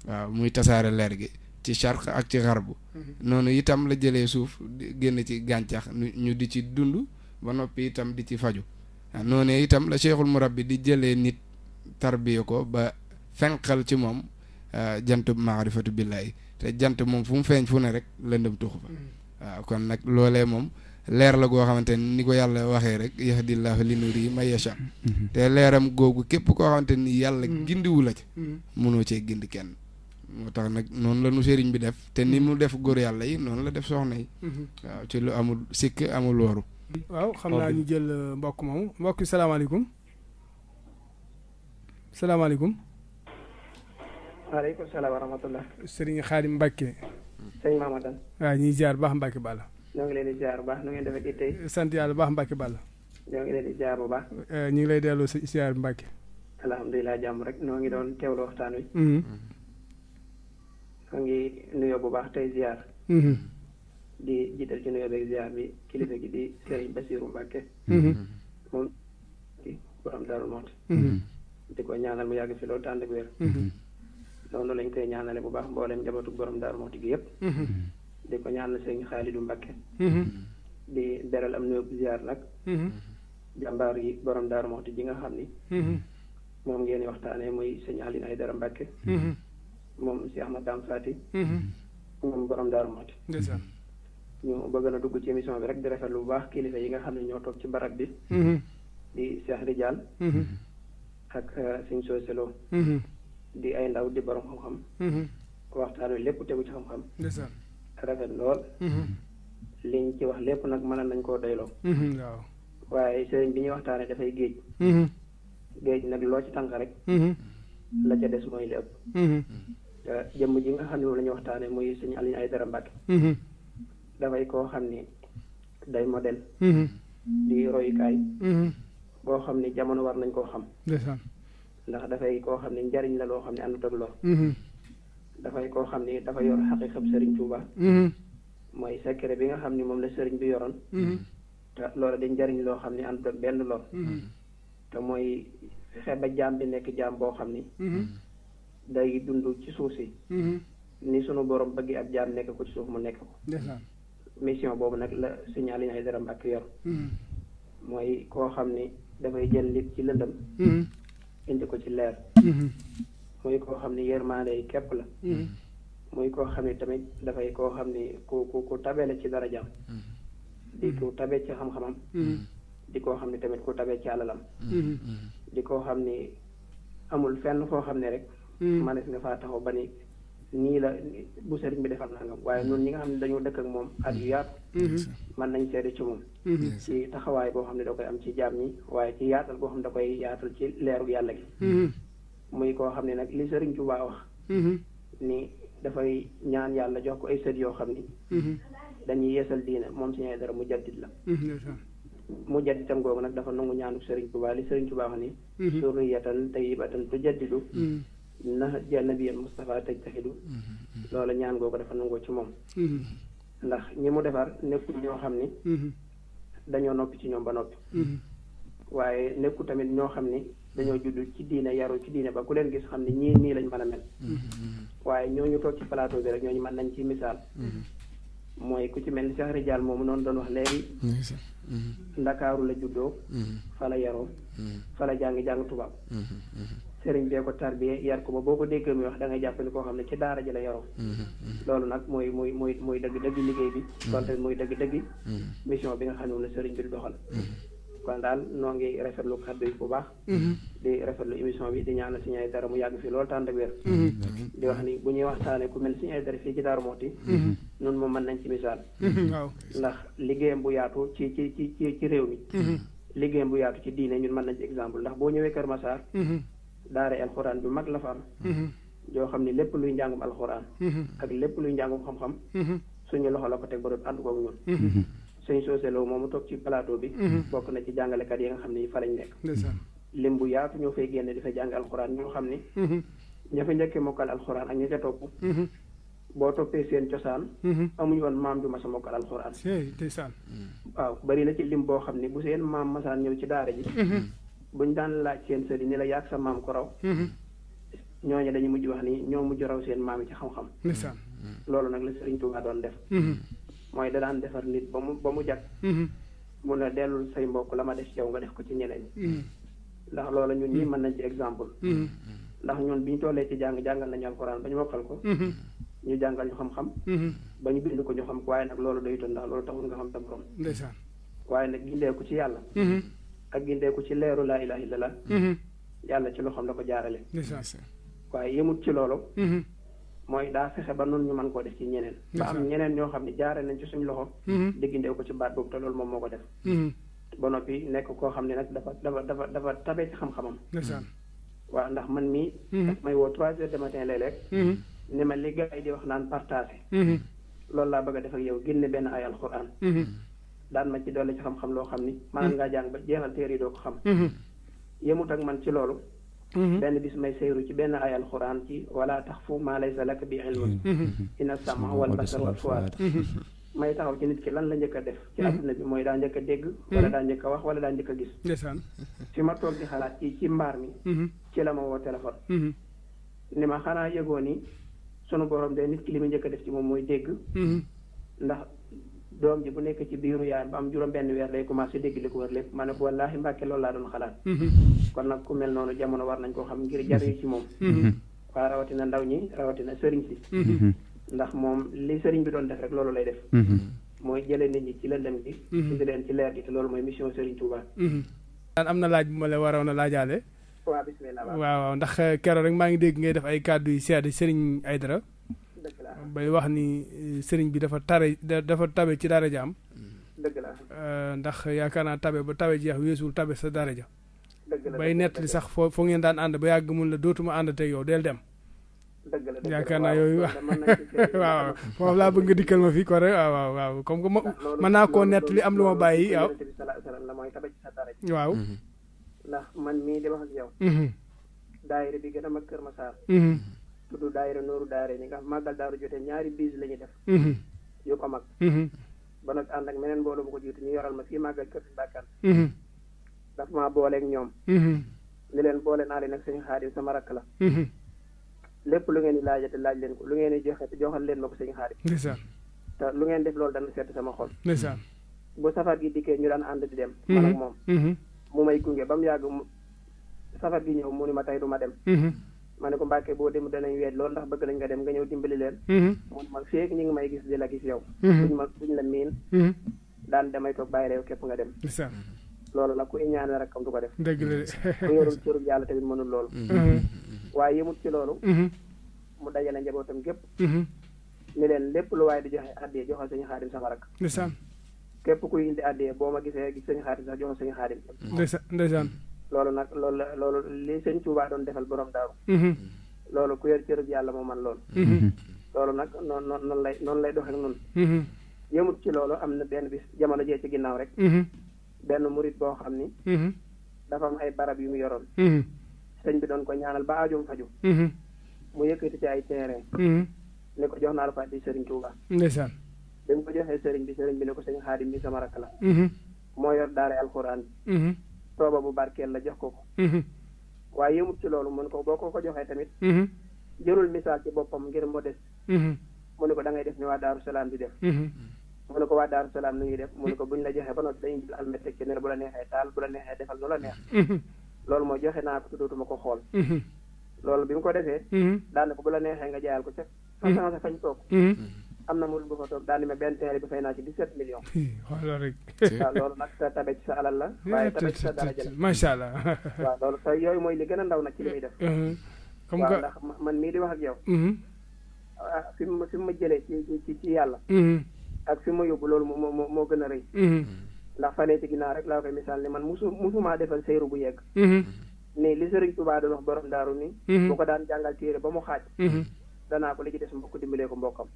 waaw muy tasaare leer gi ci charq ak ci xarbu noonu itam la jëlee suuf génn ci gàncax ñu di ci dund ba noppi itam di ci faju noonu itam la cheikhul murabbi di jëlee nit tarbiya ko ba fenqal ci moom jant maarifatu billahi te jant moom fu mu feeñ fu ne rek lëndëm tuxu fa waaw kon nag loolee moom leer la goo xamante ni ko yàlla waxee rek yahdillahu li nurihi man yasha te leeram googu képp koo xamante ni yàlla gindiwu la ci mënoo cee gindi kenn moo tax nag noonu la nu sëriñ bi def te ni mu def góor yàlla yi noonu la def soxna yi waaw ci lu amul sikk amul wóoru waaw xam naa ñu jël mbokk moomu mbokk salaamaaleykum salaamaaleykum waaleykum salaam wa rahmatullah sëriñ Xaadim Mbàkke sëñ Mamadan waaw ñuy ziar baax Mbàkke Balla ñoo ngi leen di ziar bu baax nu ngeen defee tey sant yàlla baax Mbàkke Balla ñoo ngi leen di ziar bu baax ñu ngi lay delloo si ziar Mbàkke alhamdulilah jàmm rek ñoo ngi doon teewlu waxtaan wi ñoo ngi nuyoo bu baax tey ziar di jiital ci nuyoo beeg ziar bi kilifa gi di Serigne Bassirou Mbacke moom ci borom Darou Mouhty di ko ñaanal mu yàgg fi loolu tànd ak wér noonu lañ koy ñaanale bu baax mboolem njabootu borom Darou Mouhty gi yëpp di ko ñaanal Serigne Khalidou Mbacke di beral am nuyoo ziar nag jàmbaar yi borom Darou Mouhty ji nga xam ni moom ngeen waxtaanee muy sëñ Aline Aïdara Mbacke moom si Ahmad Dame Fati moom borom Darou Mouhty ñu bëgg na dugg ci émission bi rek di rafetlu bu baax kilifa yi nga xam ne ñoo toog ci barab bi di Cheikh Ridial ak Sëñ Soselo di ay ndaw di borom xam-xam waxtaan wi lépp tegu ci xam-xam rafet lool liñ ci wax lépp nag mën nañ koo doyloo waaw waaye sëriñ bi ñuy waxtaane dafay géej nag loo ci tànk rek la ca des mooy li ëpp te jëmm ji nga xam ne moom la ñuy waxtaane muy Sëñ Aliou Aïdara Mbacke dafay koo xam ni day modèle di royukaay boo xam ni jamono war nañ koo xam ndax dafay koo xam ni njariñ la loo xam ne àndut ak lor dafay koo xam ni dafa yor xaqiqab Sëriñ Tuuba mooy secret bi nga xam ni moom la sëriñ bi yoroon te loolu di njariñ loo xam ni àndut ak benn lor te mooy fexe ba jaam bi nekk jaam boo xam ni day dund ci suuf si ni sunu borom bëgg ab jaam nekk ko ci suuf mu nekk ko mission boobu nag la Sëñ Aliou Aïdara Mbacke yor mooy koo xam ni dafay jël nit ci lëndëm indi ko ci leer muy koo xam ni yërmaande yi képp la muy koo xam ni tamit dafay koo xam ni ku tabe la ci darajaam di ku tabe ci xam-xamam di koo xam ni tamit ku tabe ci alalam di koo xam ni amul fenn foo xam ne rek manes nga faa taxaw ba ni nii la bu sëriñ bi defal nangam waaye ñun ñi nga xam ne dañoo dëkk ak moom at yu yaatu mën nañ seede ci moom ci taxawaay boo xam ne da koy am ci jaam ñi waaye ci yaatal boo xam ne da koy yaatal ci leeru yàlla gi muy koo xam ne nag li sëriñ Tuubaa wax ni dafay ñaan yàlla jox ko ay sët yoo xam ni dañuy yeesal diine moom Sëriñ Aydara mu jaddit la mu jadditam googu nag dafa nangu ñaanu Sëriñ Tuubaa li Sëriñ Tuubaa wax ni surriyatan tayyibatan tujaddidu nahja nabiyyan Mustafa tajtahidu loola ñaan googu dafa nangoo ci moom ndax ñi mu defar nekkul ñoo xam ni dañoo noppi ci ñoom ba noppi waaye nekkul tamit ñoo xam ni dañoo judd ci diine yaru ci diine ba ku leen gis xam ni ñii nii lañ mën a mel waaye ñooñu toog ci plateau bi rek ñooñu mën nañ ci misaal mooy ku ci mel ni Cheikh Ridial moomu noonu doon wax léegi Ndakaaru la juddoo fa la yaroo fa la jàng tubaab sëriñ bee ko tarbiye yar ko ba boo ko déggee muy wax da ngay jàpp ni koo xam ne ci daara ji la yaroo loolu nag mooy dëgg-dëgg liggéey bi donte mooy dëgg-dëgg mission bi nga xam ne moom la sëriñ bi di doxal kon daal noo ngi rafetlu kàddu yi bu baax di rafetlu émission bi di ñaanal Sëriñ Aydara mu yàgg fi loolu tànd ak wér di wax ni bu ñuy waxtaane ku mel Sëriñ Aydara fii ci Daaru Muxti nun moom mën nañ ci misaal ndax liggéeyam bu yaatu ci réew mi liggéeyam bu yaatu ci diine ñun mën nañ ci exemple ndax boo ñëwee Kër Massar daara alxuraan bi mag la fa am joo xam ne lépp luy njàngum alxuraan ak lépp luy njàngum xam-xam suñu loxo la ko teg ba doon ànd koog ñun sëñ Sooseloo moomu toog ci plateau bi bokk na ci jàngalekat yi nga xam ne fa lañ nekk lim bu yaatu ñoo fay génne di fa jàng alxuraan ñoo xam ni ña fa njëkkee mokkal alxuraan ak ña ca topp boo toppee seen cosaan amuñu woon maam ju mas a mokkal alxuraan waaw bari na ci lim boo xam ne bu seen maam masaan ñëw ci daara ji buñ daan laaj seen sëriñ ni la yàgg sa maam ko raw ñooñu dañu mujj wax ni ñoo mujj raw seen maam yi ci xam-xam loolu nag la Sëriñ Tuubaa doon def mooy da daan defar nit ba mu jag mu ne dellul say mbokk la ma def ci yow nga def ko ci ñeneen ñi ndax loolu ñun ñi mën nañ ci exemple ndax ñun bi ñu tollee ci jàngal nañu alxuraan ba ñu mokkal ko ñu jàngal ñu xam-xam ba ñu bind ko ñu xam ko waaye nag loolu doyutoon ndax loolu taxul nga xam sa borom waaye nag gindeeku ci yàlla ak gindeeku ci leeru laa ilaaha illallaah yàlla ci loxoom la ko jaarale waaye yemut ci loolu mooy daa fexe ba noonu ñu mën koo def ci ñeneen ba am ñeneen ñoo xam ne jaare nañ ci suñ loxo di gindeeku ko ci baat boobu te loolu moom moo ko def ba noppi nekk koo xam ne nag dafa tabe ci xam-xamam waaw ndax man mii daf may woo 3 heures du matin léeg-léeg ni ma li gars yi di wax naan partagé loolu laa bëgg a def ak yow génne benn ay alxuraan daan ma ci dolli ci xam-xam loo xam ni maanaam ngaa jàng ba jeexal téere yi doo ko xam yemut ak man ci loolu benn bis may seyru ci benn ay alxuraan ci wala taxfu maa laysa laka bi ilmun inna sama wal basar wal fuaad may taxaw ci nit ki lan la njëkk a def ci adduna bi mooy daa njëkk a dégg wala daa njëkk a wax wala daa njëkk a gis fi ma toog di xalaat ci mbaar mi ci la ma woo téléphone ni ma xanaa yëgoo ni sunu borom de nit ki li mu njëkk a def ci moom mooy dégg ndax doom ji bu nekk ci biiru yaayam ba am juróom benn weer day commencé dégg li ko wër lépp ma ne ko wallaahi mbàkke loolu laa doon xalaat kon nag ku mel noonu jamono war nañ koo xam ngir jariñu ci moom waa rawatina ndaw ñi rawatina sëriñ si ndax moom li sëriñ bi doon def rek loolu lay def mooy jëlee nit ñi ci lëndëm gi indi leen ci leer gi te loolu mooy mission Sëriñ Tuubaa daan am na laaj bu ma la waroon a laajaale waaw bismillah waaw ndax keroog rek maa ngi dégg ngay def ay kàddu yu seede Sëriñ Aydara bay wax ni sëriñ bi dafa tabe ci daraja am dëgg la ndax yaakaar naa tabe ba tabe jeex weesul tabe sa daraja dëgg la bay nettali sax foo ngeen daan ànd ba yàgg mun la dootuma ànd tey yow del dem dëgg la yaakaar naa yooyu waaw foofu laa bëgg nga dikkal ma fii ko rek waaw comme que mën naa koo nettali am lu ma bàyyi waaw la mooy tabe ci sa daraja waaw ndax man mii di wax ak yow daayira bi gën a mag Kër Massar tudd daayira nooru daayira ñi nga xam màggal daaru jotee ñaari bis la ñuy def yu ko mag ba nag ànd ak meneen mbooloo bu ko jiitu ñu yoral ma fii màggal kër si bàkkan daf maa booleeg ñoom ni leen boole naa leen ak sëñ Xaadim sama rakk la lépp lu ngeen di laajate laaj leen ko lu ngeen di joxe joxal leen ma ko sëñ Xaadim te lu ngeen def loolu dana sedd sama xol bu safar gi dikkee ñu daan ànd di dem man ak moom mu may gunge ba mu yàgg safar gi ñëw mu ni ma tey du ma dem ma ne ko Mbàkke boo dem danañ weet loolu ndax bëgg nañ nga dem nga ñëw dimbali leen mu ne ma feek ñi ngi may gis di la gis yow duñ la miin daan damay toog bàyyi réew képp nga dem loolu nag ku iñaane rek kam du ko def dëgg la ku yorul cërub yàlla tamit mënul loolu waaye yemut ci loolu mu dajale njabootam gépp ni leen lépp lu waaye di joxe addiyee joxal sëñ Xaadim sama rak képp kuy indi addiyee boo ma gisee gis sëñ Xaadim sax joxal sëñ Xaadim ndeysaan loolu nag loolu li sëñ Tuubaa doon defal borom daaru loolu ku yor cërub yàlla moo man loolu loolu nag noonu lay doxee ak noonu yëmut ci loolu am na benn bis jamono jee ci ginnaaw rek benn murit boo xam ni dafa am ay barab yu mu yoroon sëñ bi doon ko ñaanal ba aajoom faju mu yëkkati ci ay terrain ne ko jox naa la fa di sëriñ Tuuba ndeysaan bi mu ko joxee sëriñ bi ne ko sëñ Xaadim bi sama rakk la moo yor daara alxuraan bi tooba bu barkeel la jox ko waaye yëmut ci loolu mun ko boo ko joxee tamit jërul misaal ci boppam ngir modeste mu ne ko da ngay def ni waa Daaru Salaam di def mu ne ko waa Daaru Salaam nu ñuy def mu ne ko buñ la joxee ba noppi dañuy jël almet teg ci ne bu la neexee taal bu la neexee defal nu la neex loolu mooy joxe naa ko tuddootuma ko xool loolu bi mu ko defee daane ko bu la neexee nga jaayal ko ca façon fañ toog am na murid bu fa toog daal ni ma benn teere bi fay naa ci 17 millions xoolal rek waaw loolu nag tabe ci sa alal la waaye tabe ci sa daraja la macha allah waaw loolu te yooyu mooy li gën a ndaw nag ci li muy def comme waaw que ndax man mii di wax ak yow fi mu ma jëlee ci yàlla ak fi ma yóbbu loolu moo gën a rëy ndax fanee ci ginnaaw rek laa koy misaal ni man musumaa defal seyru bu yegg nii li Sëriñ Tuubaa doon wax borom daaru ni bu ko daan jàngal téere ba mu xaaj danaa ko li ci des mbokk dimbalee ko mbokkam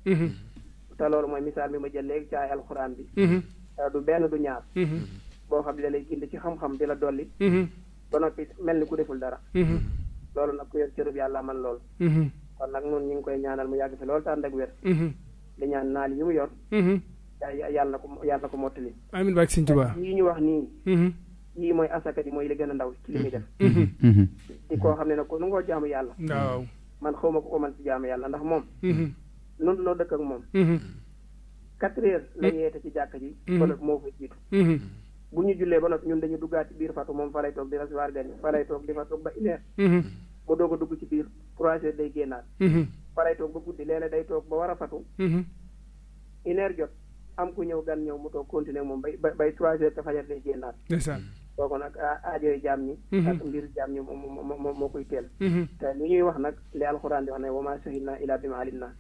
te loolu mooy misaal mi ma jël léegi ci ay alxuraan bi du benn du ñaar boo xam ne da lay gindi ci xam-xam di la dolli ba noppi mel ni ku deful dara loolu nag ku yor cërub yàlla man loolu kon nag noonu ñu ngi koy ñaanal mu yàgg fi loolu te ànd ak wér di ñaan naal yi mu yor yàlla na ko mottali amiin baak Sëriñ Tuubaa yii ñu wax nii yii mooy asaka ji mooy li gën a ndaw ci li muy def di koo xam ne nag ko nu ngoo jaamu yàlla waaw man xawma ko man ci jaamu yàlla ndax moom noonu noo dëkk ak moom 4 heures la yeete ci jàkk ji ba noppi moo fay jiitu bu ñu jullee ba noppi ñun dañu duggaat ci biir fatu moom fa lay toog di recevoir gan fa lay toog di fa toog ba 1 heure mu doog a dugg ci biir 3 heures day génnaat fa lay toog ba guddi léeg-léeg day toog ba war a fatu 1 heure jot am ku ñëw gan ñëw mu toog continuer moom bay 3 heures te fajar day génnaat kooku nag aajoy jaam ñi ak mbir jaam ñi moo koy teel te li ñuy wax nag li alxuraan di wax ne wa maa shahidnaa illaa bimaa alimnaa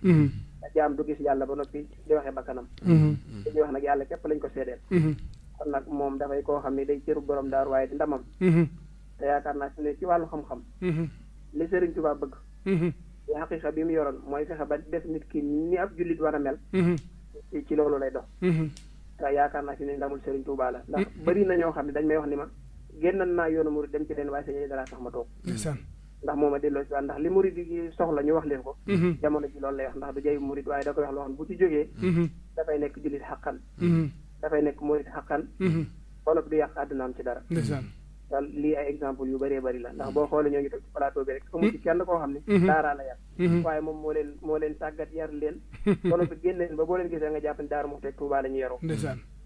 jaam du gis yàlla ba noppi di waxee bakkanam li ñuy wax nag yàlla képp lañ ko seedeel kon nag moom dafay koo xam ne day cëru borom daaru waaye di ndamam te yaakaar naa si ne ci wàllu xam-xam li Sëriñ Tuubaa bëgg ci xaqiiqa bi mu yoroon mooy fexe ba def nit ki ni ab jullit war a mel ci loolu lay dox te yaakaar naa si ne ndamul Sëriñ Tuubaa la ndax bëri na ñoo xam ne dañ may wax ni ma génnan naa yoonu murid dem ci leen waaye sañe dara tax ma toog ndax mooma delloo si waat ndax li murid yi soxla ñu wax leen ko jamono ji loolu lay wax ndax du jay murid waaye da koy wax loo xam ne bu ci jógee dafay nekk jullit xaqan dafay nekk murid xaqan ba noppi du yàq àddunaam ci dara daal lii ay exemple yu bëree bëri la ndax boo xoolee ñoo ngi toog ci plateau bi rek amul ci kenn koo xam ne daaraa la yar waaye moom moo leen tàggat yar leen ba noppi génn leen ba boo leen gisee nga jàpp ne Daaru Muxti Tuubaa la ñu yaroo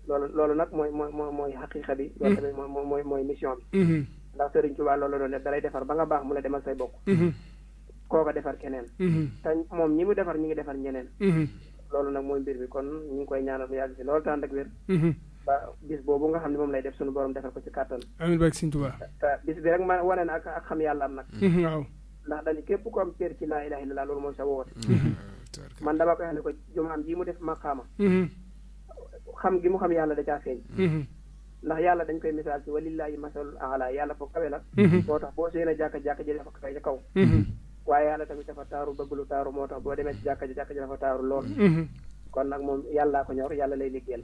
loolu nag mooy xaqiiqa bi loolu tamit mooy mission bi ndax Sëriñ Tuubaa loolu doon def dalay defar ba nga baax mu la demal say bokk kooka defar keneen te moom ñi mu defar ñi ngi defar ñeneen loolu nag mooy mbir bi kon ñu ngi koy ñaanal mu yàgg si loolu tànd ak wér ba bis boobu nga xam ne moom lay def suñu borom defal ko ci kàttan amiin baak Sëriñ Tuubaa te bis bi rek ma wane na ak xam yàlla am nag waaw ndax dañu képp ko am cër ci laa ilaaha illallaah loolu mooy sa woote man dama koy wax ne ko jumaam ji mu def maqaama xam gi mu xam yàlla da caa feeñ ndax yàlla dañ koy misaal ci walillaahi masalul a'laa yàlla foofu kawe la moo tax boo seen a jàkka ji dafa kawe ca kaw waaye yàlla tamit dafa taaru bëgg lu taaru moo tax boo demee ci jàkka ji dafa taaru lool kon nag moom yàllaa ko ñor yàlla lay liggéeyal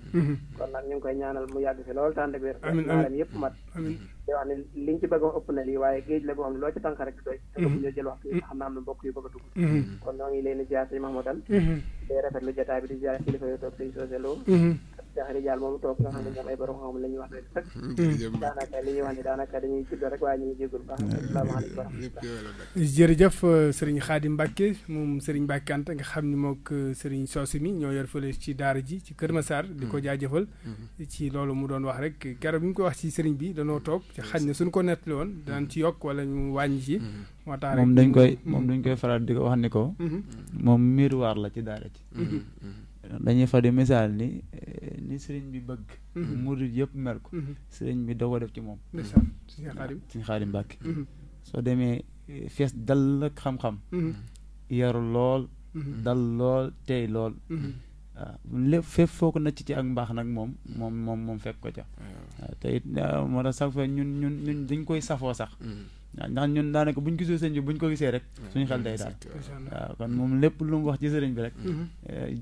kon nag ñu ngi koy ñaanal mu yàgg fi loolu tànd ak wér maaram yëpp mat di wax ne liñ ci bëgg a ëpp na lii waaye géej la goo xam ne loo ci tànk rek doy te ñu jël waxtu yi xam naa am na mbokk yu bëgg a dugg kon ñoo ngi leen di ziar sëñ Mahmoudan day rafetlu jotaay bi di ziar kilifa yu toog sëñ Socé Lo Cheikh Ridial moomu toog nga xam ne ñoom ay borom xam la ñuy wax rek rek daanaka li ñuy wax ni daanaka dañuy tudd rek waaye ñu ngi jéggul baax asalaamaaleykum wa rahmatulah jërëjëf sëriñ Xaadim Mbàkke moom sëriñ Mbàkke Anta nga xam ni mook sëriñ Socé mi ñoo yor fële ci daara ji ci Kër Massar di ko jaajëfal ci loolu mu doon wax rek keroog bi mu ko wax ci sëriñ bi danoo toog ci xaj na suñu ko nettali woon daan ci yokk wala ñu wàññi ci moo tax rek moom dañ koy faral di ko wax ni ko moom miroir la ci daara ji dañuy fa di misaal ni sëriñ bi bëgg murid yëpp mel ko sëriñ bi da ko def ci moom sëriñ Xaadim Mbàkke soo demee fees dal ak xam-xam yaru lool dal lool tey lool waaw lépp fépp foo ko nacc ci ak mbaax nag moom fekk ko ca waaw te it moo tax sax fa ñun dañ koy safoo sax waaw ndax ñun daanaka buñ gisee sëñ bi buñ ko gisee rek suñu xel day daal waaw kon moom lépp lu mu wax ci sëriñ bi rek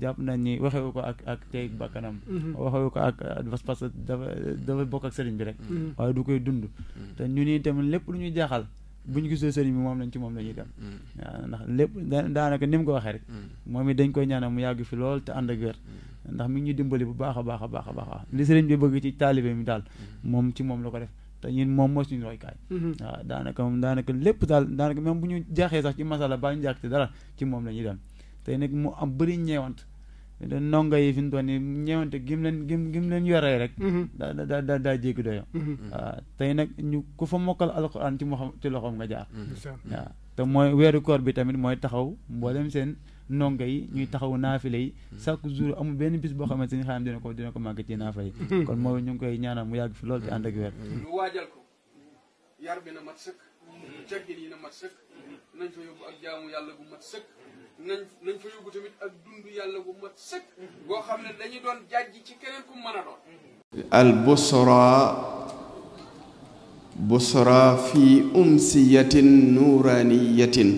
jàpp nañ ni waxewu ko ak tey bakkanam waxewu ko ak parce que dafa bokk ak sëriñ bi rek waaye du koy dund te ñu nii tamit lépp lu ñuy jaaxal buñ gisee sëriñ bi moom lañ ci moom la ñuy dem waaw ndax lépp daanaka ni mu ko waxee rek moom it dañ koy ñaanal mu yàgg fi lool te ànd ak wér ndax mi ngi ñuy dimbali bu baax a baax a baax a baax li sëriñ bi bëgg ci taalibe mi daal moom ci moom la ko def te ñun moom moo suñu roykaay waaw daanaka lépp daal daanaka même bu ñu jaaxee sax ci masala baa ñu jàkk te dara ci moom la ñuy dem tey nag mu am bëri ñeewant ndongo yi fi mu toll nii ñeewante gim leen yoree rek daa jéggi doyo waaw tey nag ñu ku fa mokkal alxuraan ci loxoom nga jaar waaw te mooy weeru koor bi tamit mooy taxaw mboolem seen ndongo yi ñuy taxaw naafile yi chaque jour amul benn bis boo xamante ni xam dina ko màgg ci naafile yi kon mooy ñu ngi koy ñaanal mu yàgg fi loolu te ànd ak weer ñu waajal ko yar bi na mat sëkk teggin yi na mat sëkk nañ fa yóbbu ak jaamu yàlla bu mat sëkk nañ fa yóbbu tamit ak dund yàlla bu mat sëkk boo xam ne dañuy doon jàjj ci keneen ku mën a doon al busra fi umsiyatin nuraniyatin